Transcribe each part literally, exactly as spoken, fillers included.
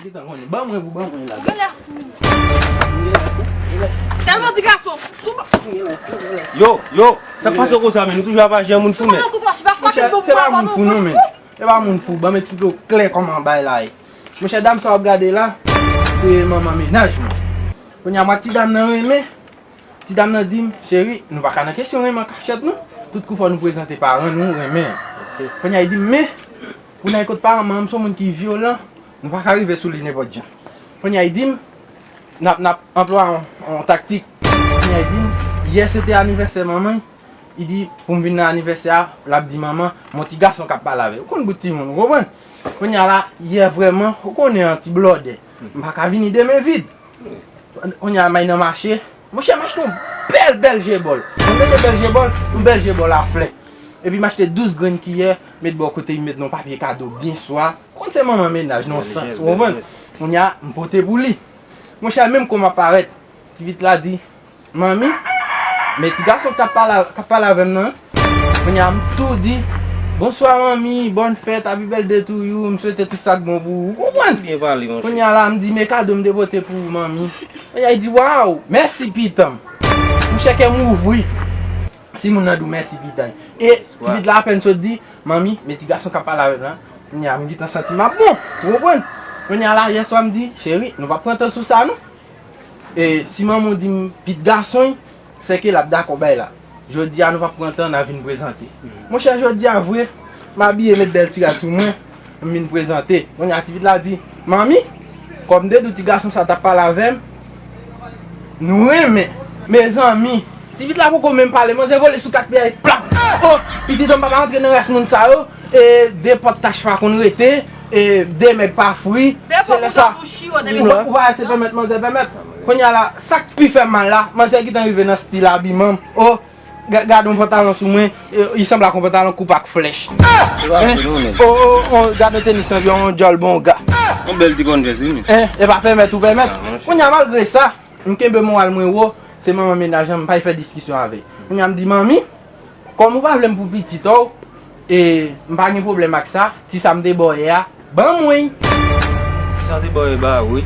Gentan konnen. Ban mwen pou ban mwen la. Ou genlè fou. Tèlman ti gason. Sou ba- Yo, yo, sa k pase konsa, men? Nou toujou ap aji an moun fou, men. Kouman kouman, se pa fwa ki bon. Se pa moun fou, non, men. Se pa moun fou. Ban m eksplike w klè kòman bagay la ye. Monchè, dam sa w ap gade la, se manman mennaj mwen. Kounye a, m ak ti dam nan renmen. Ti dam nan di m, cheri, nou pa ka nan kesyon renmen an kachèt, non. Tout kou fò nou prezante paran nou renmen an. Kounye a, li di m, men, pou n al kot paran manman m, se yon moun ki vyolan, nou pa ka rive sou li nenpòt jan. Kounye a, li di m, n ap, n ap anplwaye yon, yon taktik. Kounye a, li di m, yè se te anivèsè manman l, li di, pou m vin nan anivèsè a, l ap di manman, m yon ti gason k ap pale avè l. Ou konn bout timoun, ou konprann? Kounye a la, yè vrèman, ou konnen an ti blòdè. M pa ka vini de men vid. Kounye a, m al nan mache. Monchè, m achte yon bèl, bèl je bòl. Mwen mete bèl je bòl, yon bèl je bòl a flè. Epi m achte douz grenn kiyè, met bò kote, m met nan papye kado byen swa. Ou konn se manman mennaj, nan yon sans, ou konprann? Kounye a, m pote pou li. Monchè, menm kou m ap parèt, ti pitit la di, manmi, men ti gason k t ap pale, k ap pale avè m nan. Kounye a, m tou di, bonswa manmi, bòn fèt, happy birthday to you, m swete tout sa k bon pou ou. Ou konprann? Byen pale, monchè. Kounye a la, m di, men kado m te pote pou ou, manmi. Kounye a, li di, waw, mèsi pitan m. Monchè, kè m ouvri. Si moun nan di w mèsi pitan l. E ti pitit la apèn sot di, manmi, men ti gason k ap pale avè m nan. Kounye a, m gentan santi m ap bon. Ou konprann? Kounye a la, yè swa m di, cheri, nou p ap pran tan sou sa, non. E si manman w di m pitit gason l, sèke l ap dakò bay la. Jodi a, nou p ap pran tan, n a vin prezante. Monchè, jodi a vre, m abiye, met bèl ti rad sou mwen, m vin prezante. Kounye a, ti pitit la di, manmi, kòm m te di w ti gason sa t ap pale avè m, nou renmen. Mezanmi, ti pitit la poko menm pale, manzè vole sou kat pye, plap! Oh, pitit, m pa antre nan rès moun sa yo. E de pòt tach pa konn rete, e de mèg pa fri. Se lè sa, ou pa ese pèmèt manzè pèmèt. Kounye a la, sa k pi fè m mal la, manzè gentan rive nan stil abiman m. Oh, ga- gade yon pantalon sou mwen, e, li sanble ak yon pantalon koupe ak flèch. Se pa vre, non, men. Oh, oh, oh, gade yon tenis nan pye, yon djòl bon ga. Yon bèl ti konn fè, wi, men. Hein, e pa pèmèt ou pèmèt. Ah, monchè. Kounye a, malgre sa, m kenbe moral mwen wo, se manman mennaj lan, m pa fè diskisyon avè l. Kounye a, m di, manmi, kòm ou pa vle m pou pitit ou, e m pa gen pwoblèm ak sa, ti sa m te ba w yè a, ban mwen. Ti sa w te ba w yè a, ba wi.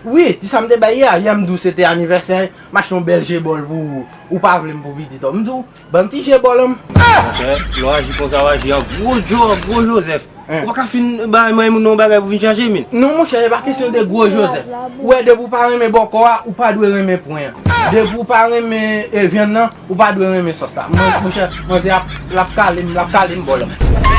Wi, ti sa m te ba w yè a, yè m di w se te anivèsè, m achte yon bèl je bòl pou ou, ou pa vle m pou pitit ou. M di w, ban m ti je bòl an m. Monchè, lè w aji konsa, w aji an gwo djo, an gwo Jozèf. Hein. Ou pa ka fin bay manman moun nan yon bagay pou vin chache, men. Non, monchè, e pa kesyon de gwo Jozèf. Ou wè, depi w pa renmen bòkò a, ou pa dwe renmen pwen an. Depi w pa renmen, e, vyann nan, ou pa dwe renmen sòs la. Mon- Monchè, manzè ap, l ap kale m, l ap kale m bòl an.